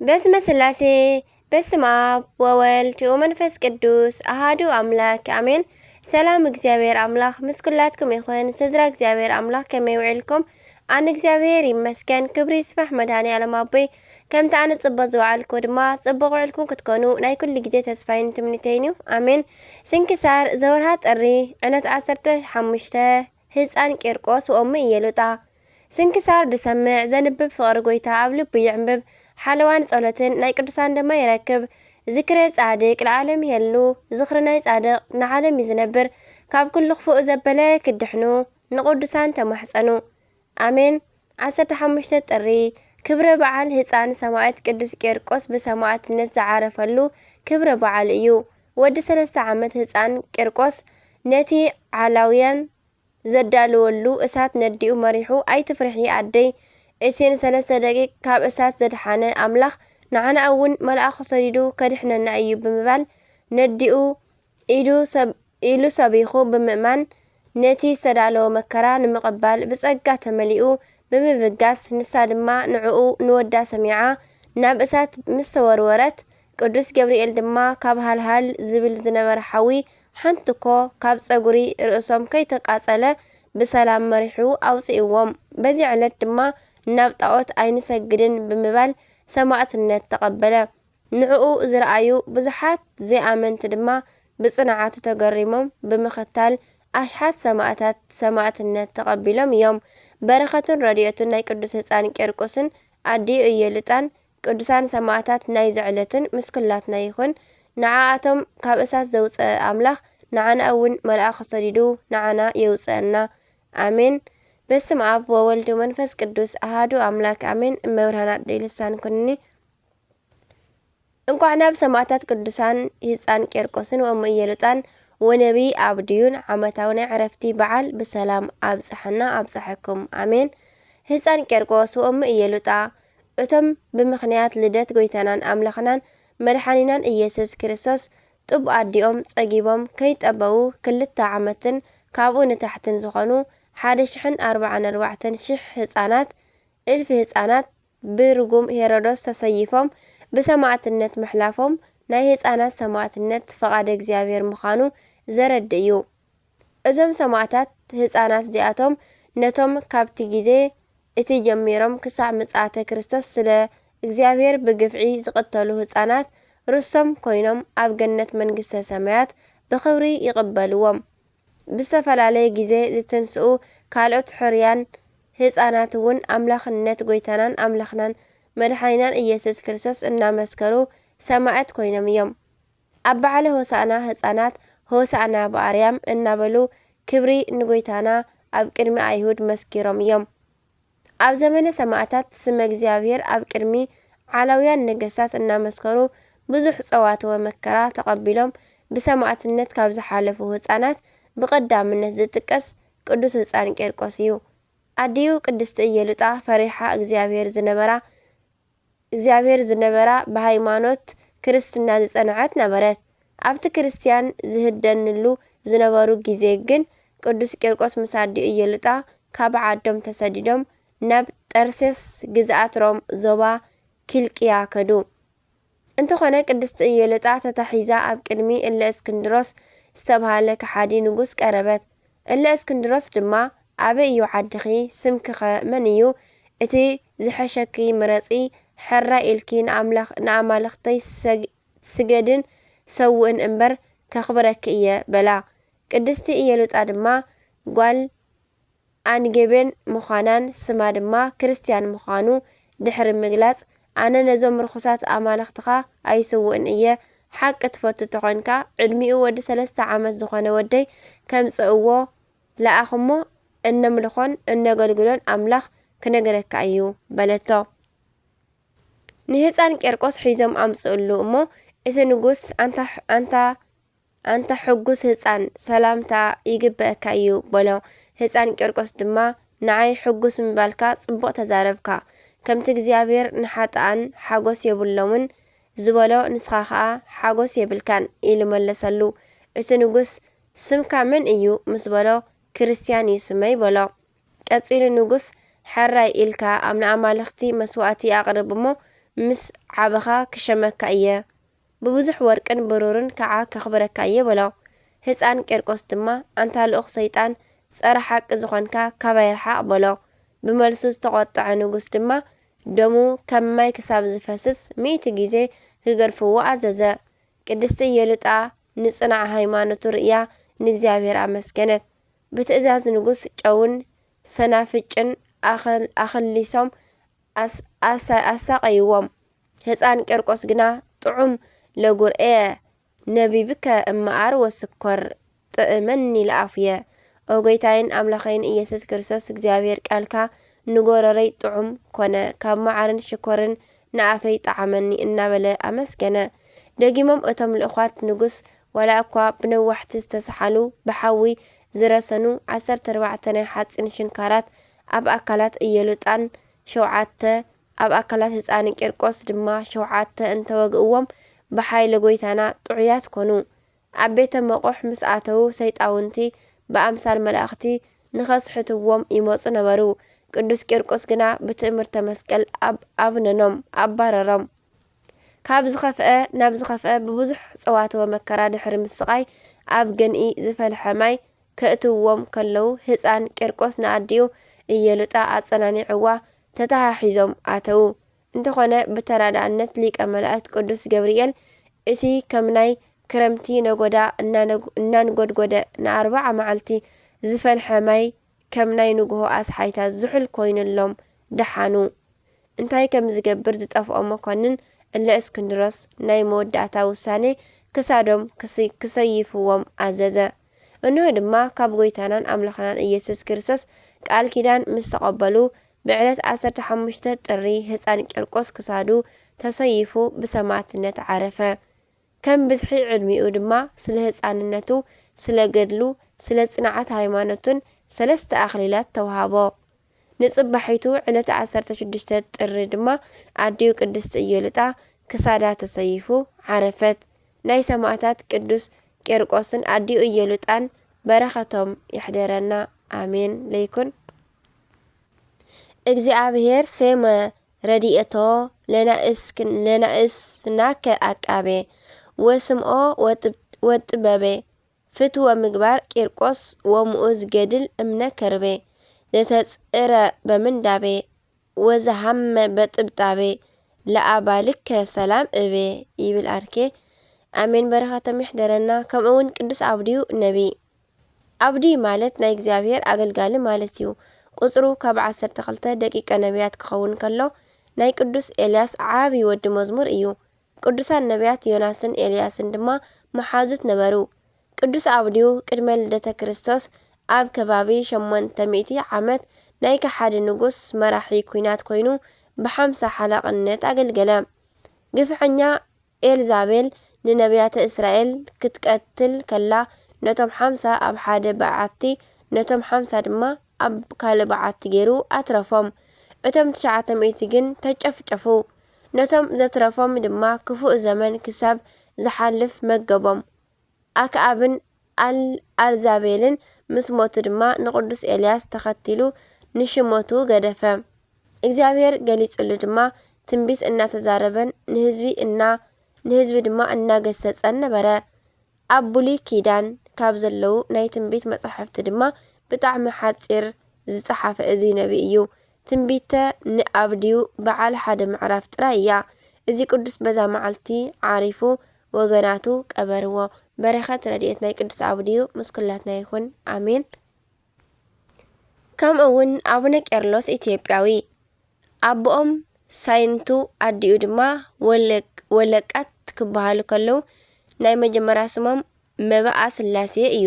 በስመ ስላሴ፣ በስመ ኣብ ወወልድ ወመንፈስ ቅዱስ ኣሃዱ ኣምላክ ኣሜን። ሰላም እግዚኣብሔር ኣምላኽ ምስ ኩላትኩም ይኹን። ስድራ እግዚኣብሔር ኣምላኽ ከመይ ውዒልኩም? ኣነ እግዚኣብሔር ይመስገን፣ ክብሪ ይስፋሕ መድኃኔ ዓለም ኣቦይ። ከምቲ ኣነ ጽቡቕ ዝወዓልኩ ድማ ጽቡቕ ውዕልኩም ክትኮኑ ናይ ኩሉ ግዜ ተስፋይን ትምኒተይን እዩ። ኣሜን። ስንክሳር ዘወርሃ ጥሪ ዕለት ዓሰርተ ሓሙሽተ ህፃን ቂርቆስ ወእሙ ኢየሉጣ። ስንክሳር ዝሰምዕ ዘንብብ ፍቕሪ ጎይታ ኣብ ልቡ ይዕንብብ፣ ሓለዋን ጸሎትን ናይ ቅዱሳን ድማ ይረክብ። ዝክረ ጻድቅ ለዓለም ይሄሉ፣ ዝኽሪ ናይ ጻድቅ ንዓለም እዩ ዝነብር። ካብ ኩሉ ክፉእ ዘበለ ክድሕኑ ንቅዱሳን ተማሕጸኑ። ኣሜን። ዓሰርተ ሓሙሽተ ጥሪ ክብረ በዓል ህፃን ሰማዕት ቅዱስ ቂርቆስ ብሰማዕትነት ዝዓረፈሉ ክብረ በዓል እዩ። ወዲ ሰለስተ ዓመት ህፃን ቂርቆስ ነቲ ዓላውያን ዘዳለወሉ እሳት ነዲኡ መሪሑ፣ "ኣይትፍርሒ ኣደይ፣ እቲ ንሰለስተ ደቂቅ ካብ እሳት ዘድሓነ ኣምላኽ ንዓና እውን መልኣኹ ሰዲዱ ከድሕነና እዩ" ብምባል ነዲኡ ኢዱ ሰብ-፣ ኢሉ ሰቢኹ ብምእማን ነቲ ዝተዳለወ መከራ ንምቕባል ብጸጋ ተመሊኡ ብምብጋስ፣ ንሳ ድማ ንዕኡ ንወዳ ሰሚዓ ናብ እሳት ምስ ተወርወረት፣ ቅዱስ ገብርኤል ድማ ካብ ሃልሃል ዝብል ዝነበረ ሓዊ ሓንቲ እኮ ካብ ጸጉሪ ርእሶም ከይተቃጸለ ብሰላም መሪሑ ኣውጽእዎም። በዚ ዕለት ድማ ናብ ጣዖት ኣይንሰግድን ብምባል ሰማዕትነት ተቐበለ። ንዕኡ ዝረኣዩ ብዙሓት ዘይኣመንቲ ድማ ብጽንዓቱ ተገሪሞም ብምኽታል ኣሽሓት ሰማእታት ሰማእትነት ተቐቢሎም እዮም። በረኸቱን ረድኤቱን ናይ ቅዱስ ህፃን ቂርቆስን ኣዲኡ እየሉጣን ቅዱሳን ሰማእታት ናይዚ ዕለትን ምስ ኩላትና ይኹን። ንዓኣቶም ካብ እሳት ዘውፀአ ኣምላኽ ንዓና እውን መልኣኹ ሰዲዱ ንዓና የውፅአና። ኣሜን። በስመ ኣብ ወወልድ ወመንፈስ ቅዱስ ኣሃዱ ኣምላክ ኣሜን። እመብርሃን ኣደይ ልሳን ኩንኒ። እንኳዕ ናብ ሰማእታት ቅዱሳን ህፃን ቂርቆስን ወእሙ እየሉጣን ወነቢ ኣብድዩን ዓመታዊ ናይ ዕረፍቲ በዓል ብሰላም ኣብፀሐና ኣብፀሐኩም። ኣሜን። ህፃን ቂርቆስ ወእሙ እየሉጣ እቶም ብምኽንያት ልደት ጎይታናን ኣምላኽናን መድሓኒናን ኢየሱስ ክርስቶስ ጡብ ኣዲኦም ጸጊቦም ከይጠበዉ ክልተ ዓመትን ካብኡ ንታሕትን ዝኾኑ ሓደ ሽሕን ኣርባዓን ኣርባዕተን ሽሕ ህፃናት፣ እልፊ ህፃናት ብርጉም ሄሮዶስ ተሰይፎም ብሰማእትነት ምሕላፎም ናይ ህፃናት ሰማእትነት ፈቓደ እግዚኣብሔር ምዃኑ ዘረድእ እዩ። እዞም ሰማእታት ህፃናት እዚኣቶም ነቶም ካብቲ ግዜ እቲ ጀሚሮም ክሳዕ ምጽኣተ ክርስቶስ ስለ እግዚኣብሔር ብግፍዒ ዝቕተሉ ህፃናት ርስቶም ኮይኖም ኣብ ገነት መንግስተ ሰማያት ብኽብሪ ይቕበልዎም። ብዝተፈላለየ ግዜ ዝትንስኡ ካልኦት ሕሩያን ህፃናት እውን ኣምላኽነት ጎይታናን ኣምላኽናን መድሓኒናን ኢየሱስ ክርስቶስ እናመስከሩ ሰማእት ኮይኖም እዮም። ኣብ በዓለ ሆሳዕና ህፃናት ሆሳዕና ብኣርያም እናበሉ ክብሪ ንጎይታና ኣብ ቅድሚ ኣይሁድ መስኪሮም እዮም። ኣብ ዘመነ ሰማእታት ስመ እግዚኣብሔር ኣብ ቅድሚ ዓላውያን ነገስታት እናመስከሩ ብዙሕ ጸዋትወ መከራ ተቐቢሎም ብሰማእትነት ካብ ዝሓለፉ ህፃናት ብቐዳምነት ዝጥቀስ ቅዱስ ህፃን ቂርቆስ እዩ። ኣዲኡ ቅድስቲ እየሉጣ ፈሪሓ እግዚኣብሔር ዝነበራ እግዚኣብሔር ዝነበራ ብሃይማኖት ክርስትና ዝጸንዐት ነበረት። ኣብቲ ክርስትያን ዝህደንሉ ዝነበሩ ግዜ ግን ቅዱስ ቂርቆስ ምስ ኣዲኡ እየሉጣ ካብ ዓዶም ተሰዲዶም ናብ ጠርሴስ ግዝኣት ሮም ዞባ ኪልቅያ ከዱ። እንተኾነ ቅድስቲ እየሉጣ ተታሒዛ ኣብ ቅድሚ እለ እስክንድሮስ ዝተብሃለ ከሓዲ ንጉስ ቀረበት። እለ እስክንድሮስ ድማ ኣበይ እዩ ዓድኺ? ስምኪኸ መን እዩ? እቲ ዝሐሸኪ ምረጺ፣ ሕራይ ኢልኪ ንኣምላኽ ንኣማልኽተይ ሰግ-፣ ስገድን ሰውእን እምበር ከኽብረኪ እየ በላ። ቅድስቲ እየሉጣ ድማ ጓል ኣንጌቤን ምዃናን ስማ ድማ ክርስትያን ምዃኑ ድሕሪ ምግላጽ፣ ኣነ ነዞም ርኹሳት ኣማልኽትኻ ኣይስውእን እየ። ሓቂ ትፈቱ ተኾንካ፣ ዕድሚኡ ወዲ ሰለስተ ዓመት ዝኾነ ወደይ ከምጽእዎ ለኣኽሞ፣ እነምልኾን እነገልግሎን ኣምላኽ ክነግረካ እዩ በለቶ። ንህፃን ቄርቆስ ሒዞም ኣምጽእሉ እሞ፣ እቲ ንጉስ፣ ኣንታ፣ ኣንታ፣ ኣንታ ሕጉስ ህፃን፣ ሰላምታ ይግበእካ እዩ በሎ። ህፃን ቄርቆስ ድማ፣ ንዓይ ሕጉስ ምባልካ ጽቡቕ ተዛረብካ። ከምቲ እግዚኣብሔር ንሓጥኣን ሓጎስ የብሎምን ዝበሎ፣ ንስኻ ኸኣ ሓጎስ የብልካን ኢሉ መለሰሉ። እቲ ንጉስ፣ ስምካ መን እዩ? ምስ በሎ፣ ክርስትያን እዩ ስመይ በሎ። ቀጺሉ ንጉስ፣ ሕራይ ኢልካ ኣብ ንኣማልኽቲ መስዋእቲ ኣቕርብ እሞ፣ ምስ ዓበኻ ክሸመካ እየ፣ ብብዙሕ ወርቅን ብሩርን ከዓ ከኽብረካ እየ በሎ። ህፃን ቂርቆስ ድማ፣ ኣንታ ልኡኽ ሰይጣን፣ ፀረ ሓቂ ዝኾንካ ካባይ ርሓቕ በሎ። ብመልሱ ዝተቖጠዐ ንጉስ ድማ ደሙ ከም ማይ ክሳብ ዝፈስስ ሚእቲ ግዜ ክገድፍዎ ኣዘዘ። ቅድስቲ ኢየሉጣ ንጽናዕ ሃይማኖቱ ርእያ ንእግዚኣብሔር ኣመስገነት። ብትእዛዝ ንጉስ ጨውን ሰናፍጭን ኣኸል-፣ ኣኸሊሶም ኣስ-፣ ኣሳ-፣ ኣሳቐይዎም። ህፃን ቂርቆስ ግና ጥዑም ለጉርኤ ነቢብከ እምኣር ወስኮር ጥእመኒ ለኣፉየ። ኦ ጎይታይን ኣምላኸይን ኢየሱስ ክርስቶስ፣ እግዚኣብሔር ቃልካ ንጎረረይ ጥዑም ኮነ፣ ካብ መዓርን ሽኮርን ንኣፈይ ጠዓመኒ እናበለ ኣመስገነ። ደጊሞም እቶም ልኡኻት ንጉስ ዋላ እኳ ብነዋሕቲ ዝተሰሓሉ ብሓዊ ዝረሰኑ ዓሰርተ ኣርባዕተ ናይ ሓፂን ሽንካራት ኣብ ኣካላት እየሉጣን ሸውዓተ ኣብ ኣካላት ህፃን ቂርቆስ ድማ ሸውዓተ እንተወግእዎም ብሓይሊ ጎይታና ጥዑያት ኮኑ። ኣብ ቤተ መቑሕ ምስ ኣተዉ ሰይጣውንቲ ብኣምሳል መላእኽቲ ንኸስሕትዎም ይመፁ ነበሩ። ቅዱስ ቂርቆስ ግና ብትእምርተ መስቀል ኣብ-፣ ኣብነኖም፣ ኣባረሮም። ካብ ዝኸፍአ ናብ ዝኸፍአ ብብዙሕ ጸዋትወ መከራ ድሕሪ ምስቓይ ኣብ ገንኢ ዝፈልሐ ማይ ከእትውዎም ከለዉ ህጻን ቂርቆስ ንኣዲኡ እየሉጣ ኣጸናኒዕዋ ተተሓሒዞም ኣተዉ። እንተኾነ ብተራዳእነት ሊቀ መላእክት ቅዱስ ገብርኤል እቲ ከም ናይ ክረምቲ ነጎዳ እናነጉ-፣ እናንጎድጎደ ንኣርብዓ መዓልቲ ዝፈልሐ ማይ ከም ናይ ንግሆ ኣስሓይታ ዝሑል ኮይኑሎም ደሓኑ። እንታይ ከም ዝገብር ዝጠፍኦ መኮንን እለ እስክንድሮስ ናይ መወዳእታ ውሳኔ ክሳዶም ክስ-፣ ክሰይፍዎም ኣዘዘ። እንሆ ድማ ካብ ጎይታናን ኣምላኽናን ኢየሱስ ክርስቶስ ቃል ኪዳን ምስ ተቐበሉ ብዕለት ዓሰርተ ሓሙሽተ ጥሪ ህፃን ቂርቆስ ክሳዱ ተሰይፉ ብሰማዕትነት ዓረፈ። ከም ብዝሒ ዕድሚኡ ድማ ስለ ህፃንነቱ፣ ስለ ገድሉ፣ ስለ ጽንዓት ሃይማኖቱን ሰለስተ ኣኽሊላት ተውሃቦ። ንጽባሒቱ ዕለት ዓሰርተ ሽዱሽተ ጥሪ ድማ ኣዲኡ ቅድስቲ ኢየሉጣ ክሳዳ ተሰይፉ ዓረፈት። ናይ ሰማዕታት ቅዱስ ቂርቆስን ኣዲኡ ኢየሉጣን በረኸቶም ይሕደረና። ኣሜን ለይኩን። እግዚኣብሔር ሴመ ረድኤቶ ለናእስክን-፣ ለናእስናከ አቃቤ ወስምኦ ወጥብ-፣ ወጥበቤ ፍትወ ምግባር ቂርቆስ ወምኡዝ ገድል እምነ ከርቤ ዘተጽእረ በምንዳቤ ወዘሃመ በጥብጣቤ ለአባልከ ሰላም እቤ ይብል ኣርኬ። ኣሜን። በረኸቶም ይሕደረና። ከምኡ እውን ቅዱስ ኣብድዩ ነቢ። ኣብዲ ማለት ናይ እግዚኣብሔር ኣገልጋሊ ማለት እዩ። ቁጽሩ ካብ ዓሰርተ ክልተ ደቂቀ ነቢያት ክኸውን ከሎ፣ ናይ ቅዱስ ኤልያስ ዓቢ ወዲ መዝሙር እዩ። ቅዱሳን ነቢያት ዮናስን ኤልያስን ድማ መሓዙት ነበሩ። ቅዱስ ኣብድዩ ቅድመ ልደተ ክርስቶስ ኣብ ከባቢ ሸሞንተ ሚእቲ ዓመት ናይ ከሓዲ ንጉስ መራሒ ኲናት ኮይኑ ብሓምሳ ሓላቕነት ኣገልገለ። ግፍዐኛ ኤልዛቤል ንነቢያተ እስራኤል ክትቀትል ከላ፣ ነቶም ሓምሳ ኣብ ሓደ በዓቲ፣ ነቶም ሓምሳ ድማ ኣብ ካልእ በዓቲ ገይሩ ኣትረፎም። እቶም ትሽዓተ ሚእቲ ግን ተጨፍጨፉ። ነቶም ዘትረፎም ድማ ክፉእ ዘመን ክሳብ ዝሓልፍ መገቦም። ኣክኣብን ኣል-፣ ኣልዛቤልን ምስ ሞቱ ድማ ንቅዱስ ኤልያስ ተኸቲሉ ንሽሞቱ ገደፈ። እግዚኣብሔር ገሊጽሉ ድማ ትንቢት እናተዛረበን ንህዝቢ እና-፣ ንህዝቢ ድማ እናገሰጸን ነበረ። ኣብ ብሉይ ኪዳን ካብ ዘለዉ ናይ ትንቢት መጻሕፍቲ ድማ ብጣዕሚ ሓጺር ዝጸሓፈ እዚ ነቢ እዩ። ትንቢተ ንኣብድዩ በዓል ሓደ ምዕራፍ ጥራይ እያ። እዚ ቅዱስ በዛ መዓልቲ ዓሪፉ፣ ወገናቱ ቀበርዎ። በረኸት ረድኤት ናይ ቅዱስ ኣብድዩ ምስ ኩላትና ይኹን። ኣሜን። ከምኡ እውን ኣቡነ ቄርሎስ ኢትዮጵያዊ፣ ኣቦኦም ሳይንቱ፣ ኣዲኡ ድማ ወለቅ-፣ ወለቃት ክበሃሉ ከለዉ፣ ናይ መጀመርያ ስሞም መባኣ ስላሴ እዩ።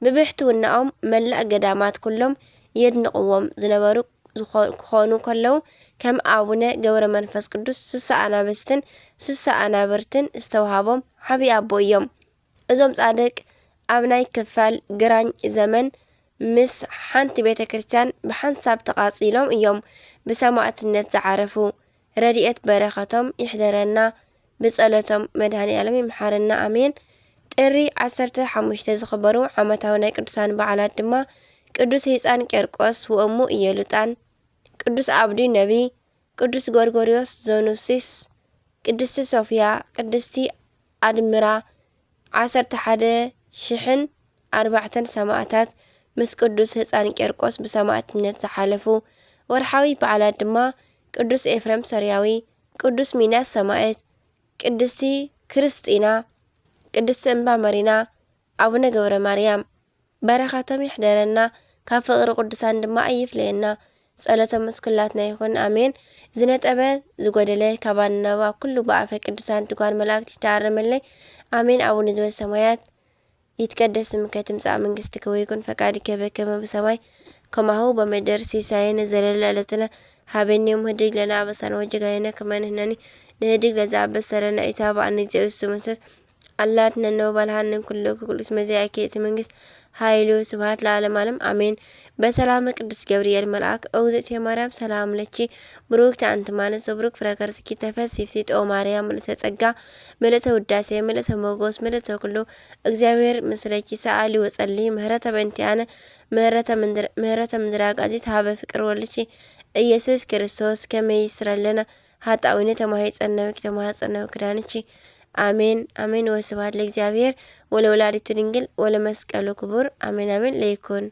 ብብሕትውናኦም መላእ ገዳማት ኩሎም የድንቕዎም ዝነበሩ ዝኾ-፣ ክኾኑ ከለዉ፣ ከም ኣቡነ ገብረ መንፈስ ቅዱስ ሱሳ ኣናብስትን ሱሳ ኣናብርትን ዝተውሃቦም ዓብዪ ኣቦ እዮም። እዞም ጻድቅ ኣብ ናይ ክፋል ግራኝ ዘመን ምስ ሓንቲ ቤተ ክርስቲያን ብሓንሳብ ተቓጺሎም እዮም ብሰማዕትነት ዝዓረፉ። ረድኤት በረኸቶም ይሕደረና፣ ብጸሎቶም መድኃኔ ዓለም ይምሓረና፣ ኣሜን። ጥሪ ዓሰርተ ሓሙሽተ ዝኽበሩ ዓመታዊ ናይ ቅዱሳን በዓላት ድማ ቅዱስ ህፃን ቄርቆስ ወእሙ ኢየሉጣን፣ ቅዱስ ኣብዲ ነቢይ፣ ቅዱስ ጎርጎርዮስ ዘኑሲስ፣ ቅድስቲ ሶፍያ፣ ቅድስቲ ኣድምራ፣ ዓሰርተ ሓደ ሽሕን ኣርባዕተን ሰማእታት ምስ ቅዱስ ህፃን ቂርቆስ ብሰማእትነት ዝሓለፉ። ወርሓዊ በዓላት ድማ ቅዱስ ኤፍሬም ሶርያዊ፣ ቅዱስ ሚናስ ሰማዕት፣ ቅድስቲ ክርስጢና፣ ቅድስቲ እምባ መሪና፣ ኣቡነ ገብረ ማርያም። በረኸቶም ይሕደረና፣ ካብ ፍቕሪ ቅዱሳን ድማ ኣይፍለየና። ጸሎቶም ምስ ኩላትና ይኹን፣ ኣሜን። ዝነጠበ ዝጎደለ ካባና ናብ ኩሉ ብኣፈ ቅዱሳን ትጓል መላእክት ይተኣረመለይ፣ ኣሜን። ኣቡነ ዘበሰማያት ይትቀደስ ስምከ ትምጻእ መንግስትከ ወይኩን ፈቃድከ በከመ በሰማይ ከማሁ በምድር። ሲሳየነ ዘለለ ዕለትነ ሀበነ ዮም፣ ህድግ ለነ አበሳነ ወጌጋየነ ከመ ንሕነኒ ንህድግ ለዘአበሰ ለነ ኢታብአነ። እግዚኦ ኢየሱስ መንሱት አላ አድነነ ወባልሃነ ኩሉ ክኩሉስ መዚአኪ እቲ መንግስት ኃይሉ ስብሐት ለዓለመ ዓለም አሜን። በሰላመ ቅዱስ ገብርኤል መልአክ ኦግዝእትየ ማርያም ሰላም ለኪ ብሩክቲ አንቲ ማለት ወብሩክ ፍረ ከርስኪ ተፈሲ ፍሲት ኦ ማርያም ምልእተ ጸጋ ምልእተ ውዳሴ ምልእተ ሞጎስ ምልእተ ኩሉ እግዚአብሔር ምስለኪ ሰአሊ ወጸሊ ምህረተ በእንቲአነ ምህረተ ምንድር- ምህረተ ምንድራግ አዚት ሀበ ፍቅር ወልቺ ኢየሱስ ክርስቶስ ከመ ይስረለነ ኃጣዊነ ተማሂጸነዊ ተማህጸነዊ ክዳንቺ አሜን አሜን። ወስብሐት ለእግዚአብሔር ወለወላዲቱ ድንግል ወለመስቀሉ ክቡር አሜን አሜን። ለይኩን